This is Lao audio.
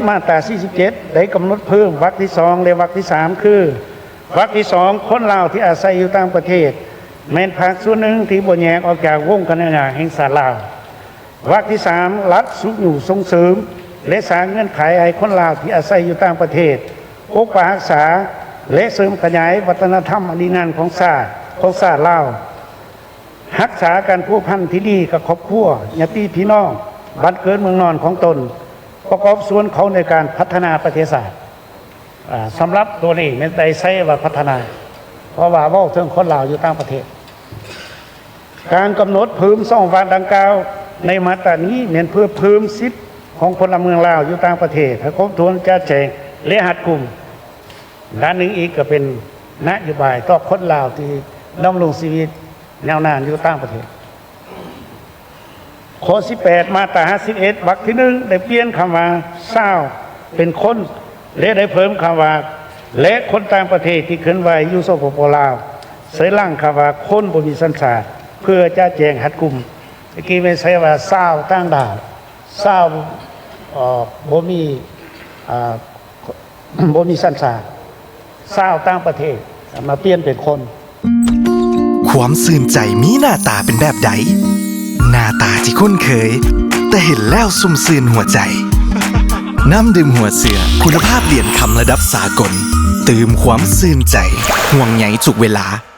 ມາດຕາສີ່ສິບເຈັດ ໄດ້ກຳນົດເພີ່ມວັກທີສອງ ແລະ ວັກທີສາມ ຄື: ວັກທີສອງ ຄົນລາວທີ່ອາໄສຢູ່ຕ່າງປະເທດ ແມ່ນພາກສ່ວນໜຶ່ງທີ່ບໍ່ແຍກອອກຈາກວົງຄະນະຍາແຫ່ງຊາດລາວ. ວັກທີສາມ ລັດຊຸກຍູ້ສົ່ງເສີມ ແລະ ສ້າງເງື່ອນໄຂໃຫ້ຄົນລາວທີ່ອາໄສຢູ່ຕ່າງປະເທດປົກປັກຮັກສາ ແລະ ເສີມຂະຫຍາຍວັດທະນະທຳອັນດີງາມຂອງຊາດ ຂອງຊາດລາວ, ຮັກສາການພົວພັນທີ່ດີກັບຄອບຄົວ, ຍາດຕິພີ່ນ້ອງ, ບ້ານເກີດເມືອງນອນຂອງຕົນ, ປະກອບສ່ວນເຂົ້າໃນການພັດທະນາປະເທດຊາດ. ອາ ສຳລັບຕົວນີ້ແມ່ນໄດ້ໃຊ້ວ່າພັດທະນາ ເພາະວ່າເວົ້າເຖິງຄົນລາວຢູ່ຕ່າງປະເທດ. ການກຳນົດເພີ່ມສອງວັກດັ່ງກ່າວໃນມາດຕານີ້ ແມ່ນເພື່ອເພີ່ມສິດຂອງພົນລະເມືອງລາວຢູ່ຕ່າງປະເທດໃຫ້ຄົບຖ້ວນ, ຈະແຈ້ງ ແລະ ຮັດກຸມ. ດ້ານໜຶ່ງອີກກໍເປັນນະໂຍບາຍຕໍ່ຄົນລາວທີ່ດຳລົງຊີວິດຍາວນານຢູ່ຕ່າງປະເທດ. ຂໍ້ສິບແປດ ມາດຕາຫ້າສິບເອັດ ວັກທີໜຶ່ງ ໄດ້ປ່ຽນຄຳວ່າຊາວ ເປັນຄົນ ແລະ ໄດ້ເພີ່ມຄຳວ່າ ແລະ ຄົນຕ່າງປະເທດທີ່ເຄື່ອນໄຫວຢູ່ ສປປ ລາວ ໃສ່ຫຼັງຄຳວ່າຄົນບໍ່ມີສັນຊາດ ເພື່ອຈະແຈ້ງຮັດກຸມ. ຕະກີ້ແມ່ນໃຊ້ວ່າຊາວຕ່າງດ້າວ, ຊາວ ເອີ ບໍ່ມີ ເອີ ບໍ່ມີສັນຊາດ, ຊາວຕ່າງປະເທດ ມາປ່ຽນເປັນຄົນ. ຄວາມຊື່ນໃຈມີໜ້າຕາເປັນແບບໃດ? ໜ້າຕາທີ່ຄຸ້ນເຄີຍ ແຕ່ເຫັນແລ້ວຊຸ່ມຊື່ນຫົວໃຈ. ນ້ຳດື່ມຫົວເສືອ ຄຸນນະພາບຫຼຽນຄຳລະດັບສາກົນ ຕື່ມຄວາມຊື່ນໃຈ ຫ່ວງໃຍທຸກເວລາ.